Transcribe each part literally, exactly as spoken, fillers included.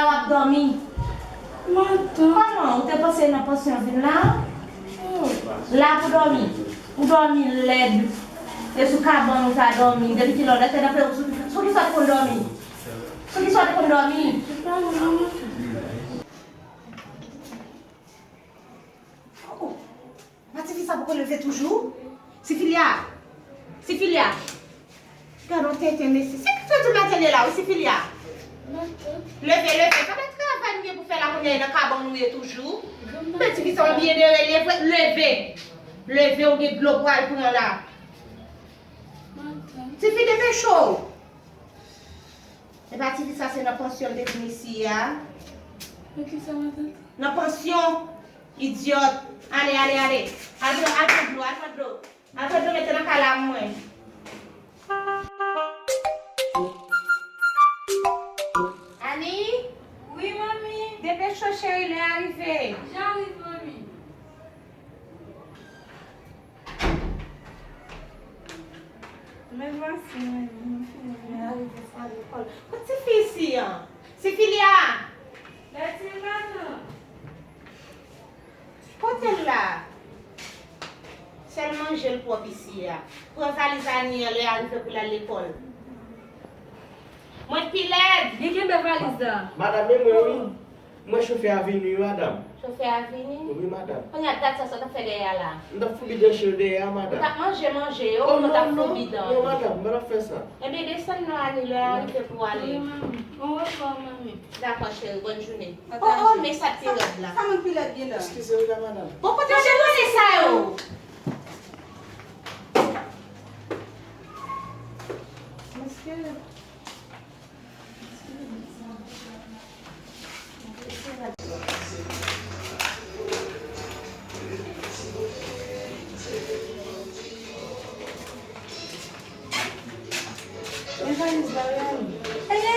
W ap dòmi. Matant. Kòman? Ou te panse nan pansyon w vin la? Oh. La pou dòmi. Ou dòmi lèd. E sou kabann ou ta dòmi. Depi kilè w lè te nan peyi w, sou, sou ki sa w te konn dòmi? Sou ki sa w te konn dòmi? Se pa vre, matant. Oh. Epa tifi sa poko leve toujou? Sifilia! Sifilia! Gad on tenten mesye. Se ki fè tout maten li la wi, Sifilia? Leve, leve. Pa gen travay nou gen pou fè la kounye a nan kabann ou ye toujou? Men tifi sa w byen dere li vre. Leve! Leve, ou gen dlo pral pran la. Tifi, depeche w! Epa tifi sa se nan pansyon l te vin isi a. Nan ki sa, matant? Nan pansyon. Idyòt. Ale, ale, ale. Al pran, al pran dlo, al pran dlo. Al pran dlo, mete nan kay la pou mwen. Ani? Wi, manmi. Depeche w, cheri, lè a rive. J'arrive, manmi. Men vwasi, manmi, m fini. Lè a rive, sa lekòl. Kot tifi isi an? Sifilia! Lè ti matant. Kote l la? Sèl manje l pwòp isi a. Pran valiz Ani an, lè a rive pou l al lekòl. Mwen pi lèd. Li kenbe valiz la. Madanm, e mwen wi. Mwen chofè a vini wi, madanm. Chofè a vini? Wi, madanm. Kounye a, dat sa, sa w t ap fè dèyè a la? M t ap foubi dan chen yo dèyè a, madanm. Ou t ap manje manje yo, ou t ap foubi dan yo? Oh, non, non, non, madanm, m pa t ap fè sa. Ebyen, desann non, Ani, lè a rive pou w ale. Wi, manmi. Au revoir, manmi. Dakò, cheri, bòn jounen. Oh, oh, men sa pi rèd la. Sa moun pi rèd gen la. Eskize wi la, madanm. Bon, kote w jwenn sa yo? Mesye. Men valiz la, Ryan. Eye,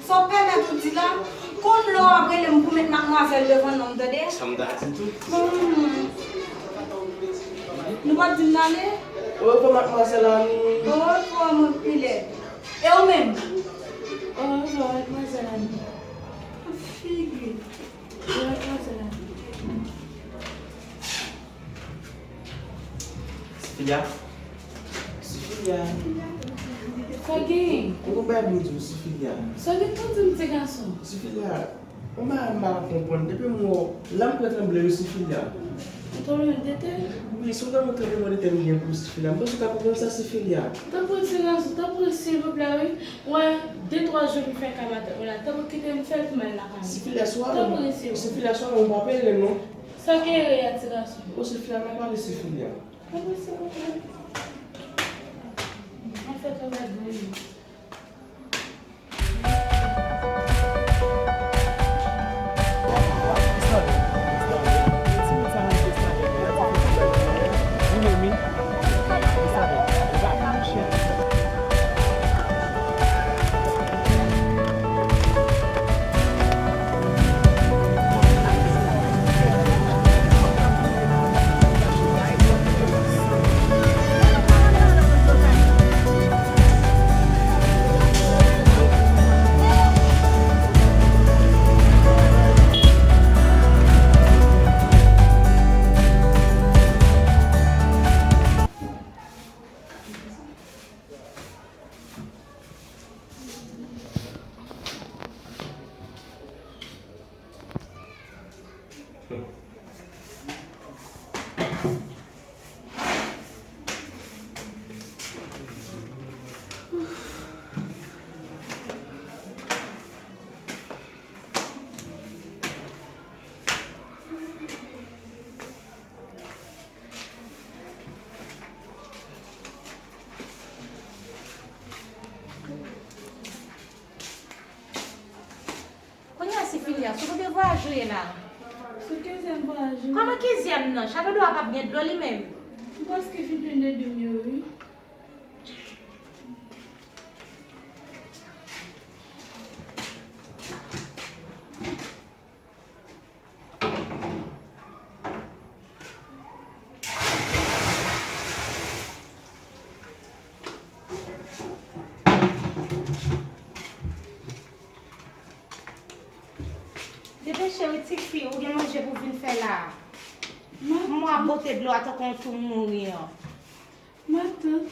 sa w pèmèt ou di la, konn lè w ap rele m pou met madmwazèl devan non m, tande? Sa m ta di tou. Hmm. Nou p ap di m n ale? Au revoir, mademoiselle Annie. Au revoir, mon pilet. E ou menm? Au revoir, mademoiselle Annie. Figi. Au revoir, mademoiselle Annie. Sifilia. Sifilia. Sa gen? Mwen gon bagay pou m di w, Sifilia. Sa gen pou di m, ti gason? Sifilia, mwen pa, m pa konprann. Depi m wè w, la m pran tranble wi, Sifilia. Ou tonbe nan tete? Wi, se yon tranblemanntè m gen pou Sifilia. M panse w ka konprann sa, Sifilia. Tanpri, ti gason, tanpri, silvouplè, wi. Mwen, de twa jou m fè ka matant mwen la. Tanpri, kite m fè l pou m al lakay mwen. Sifilia, swa, tanpri, silvouplè. Sifilia, swa, mwen pa peye non. Sa gen reyè, ti gason? O, Sifilia, pa pale, Sifilia. Mwen fè travay mwen. Kounye a, Sifilia, sou kote vwayaj ou ye la? Sou kenzyèm vwayaj mwen. Kòman kenzyèm nan? Chato dlo a p ap gen dlo li menm? M prèske fin plen de dwim yo, wi. Depeche wi, tifi, ou gen manje pou vin fè la. Mwa bote dlo a tankou yon tou mouri an. Matant,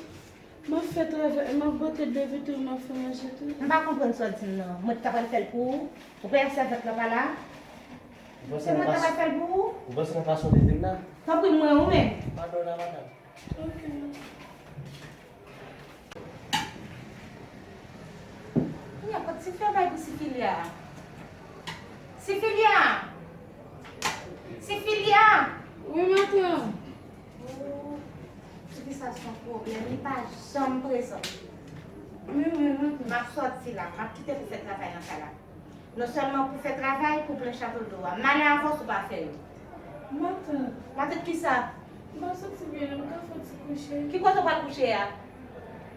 m ap fè travay, m ap bote dlo epi tou m ap fè manje tou. M pa konprann sa w di m nan. Mwen t ap pral fè l pou ou? Ou kwè sèvant lan pa la? Se mwen t ap pral fè l pou ou? Ou panse nan fason w te di m nan? Tanpri mwen ou menm. Padon la, madanm. Ok, matant. Kounya, kot Sifi a bay pou Sifilia? Sifilia! Sifilia! Wi, matant. Oh, Sifi sa se yon pwoblèm, li pa janm prezan. Wi, wi, matant. M ap sòti la, m ap kite pou fè travay nan kay la. Non sèlman pou fè travay, pou plen chato do a. M ale avans ou pa fè yo. Matant. Matant kisa? M pa santi byen, m ka fè yon ti kouche. Ki kote w pral kouche a?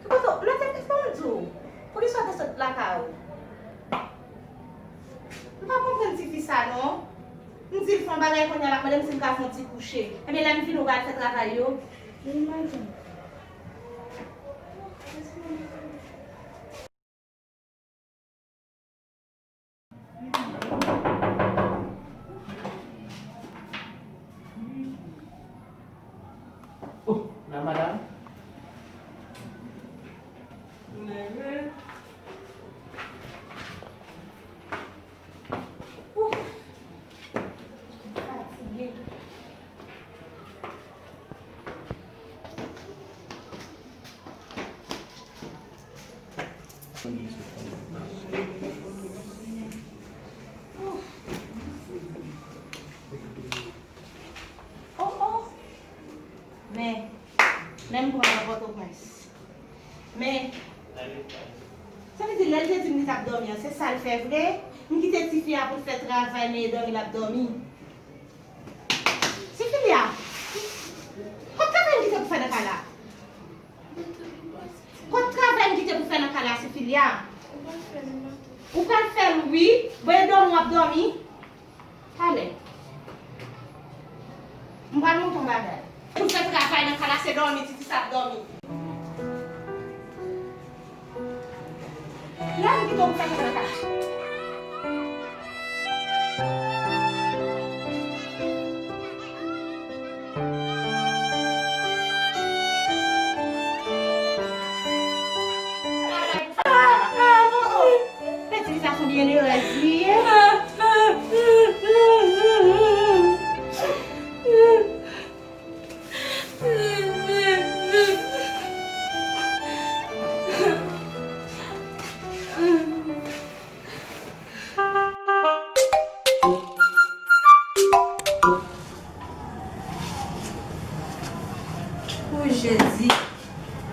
Ki kote w, lòt efè fò m di w. Poukisa w te sot lakay ou? M pa konprann tifi sa non. M di l fè yon bagay kounye a l ap mande m si m ka fè yon ti kouche. Ebyen lè m vini ou pral fè travay yo. Wi, matant. Oh, la madam. Leve. Ouh, m fatige. Oh, oh. Men, men m pran nan Pòtoprens. Men, sa vle di, lè l te di m li t ap dòmi an, se sa l fè vre? M kite tifi a pou l fè travay, men e dòmi l ap dòmi. Sifilia, kot travay m kite pou fè nan kay la? Kot travay m kite pou fè nan kay la, Sifilia? Ou pral fè l, wi. Bon, e dòmi w ap dòmi. Talè. M pral montre w bagay. Pou l fè travay nan kay la, se dòmi, tifi sa ap dòmi. Lè m kite w pou fè travay. Peti sa son byennerèz li ye. O Jezi.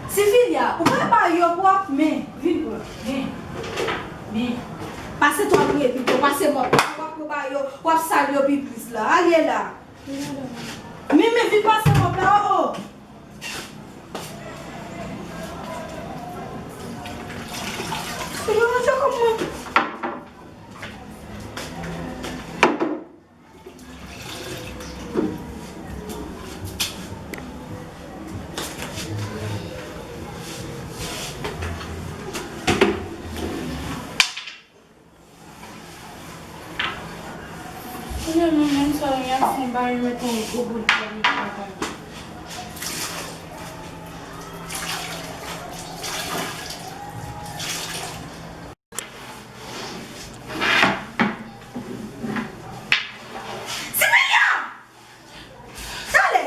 Sifilia, ou pa ba yo pwòp, men, vin pran, men, men. Pase twal ou ye pito, pase mòp la, w ap pran ba yo, w ap sal yo pi plis la. Ale la. Men, men, vin pase mòp la, o, o. Yo ranje kòm mwen. Kounye a menm, menm sa, y ap fon bagay, mete yon gwo bout bò nan travay. Sifilia! Talè!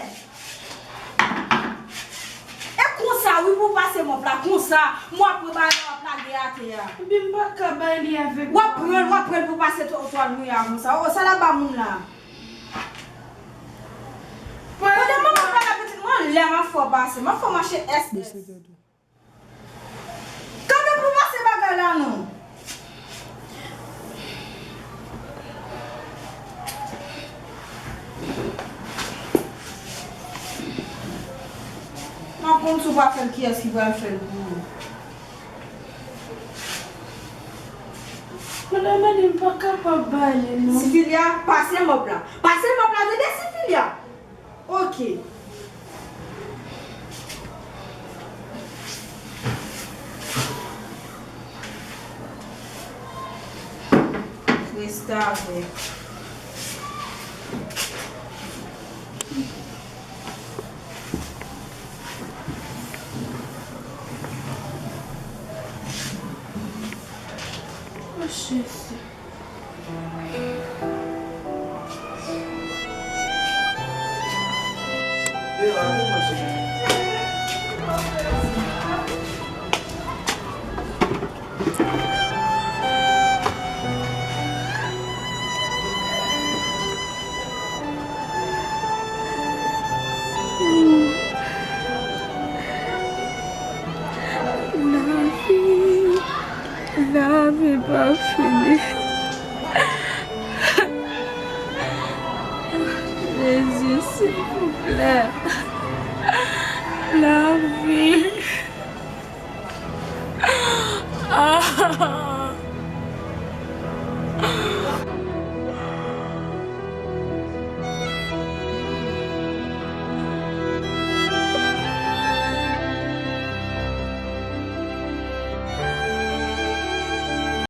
E konsa, wi, pou w pase mòp la, konsa, mwen ap pran bagay la, w ap lage atè a. Ebyen, m pa ka bay li avèk mwen. W ap pran l, w ap pran l pou w pase twal mwen a konsa. O, sa l ap ba moun la. Pandan mwen ap pale pitit mwen, lè m ap fè w pase, m ap fè w mache S S. Kanpe pou pase bagay la non. M ap konn si w pa fè l, kiyès ki pral fè l pou ou? Madan, madan, m pa kapab ba li non. Sifilia, pase mòp la. Pase mòp la, tande, Sifilia. Ok. Restavèk.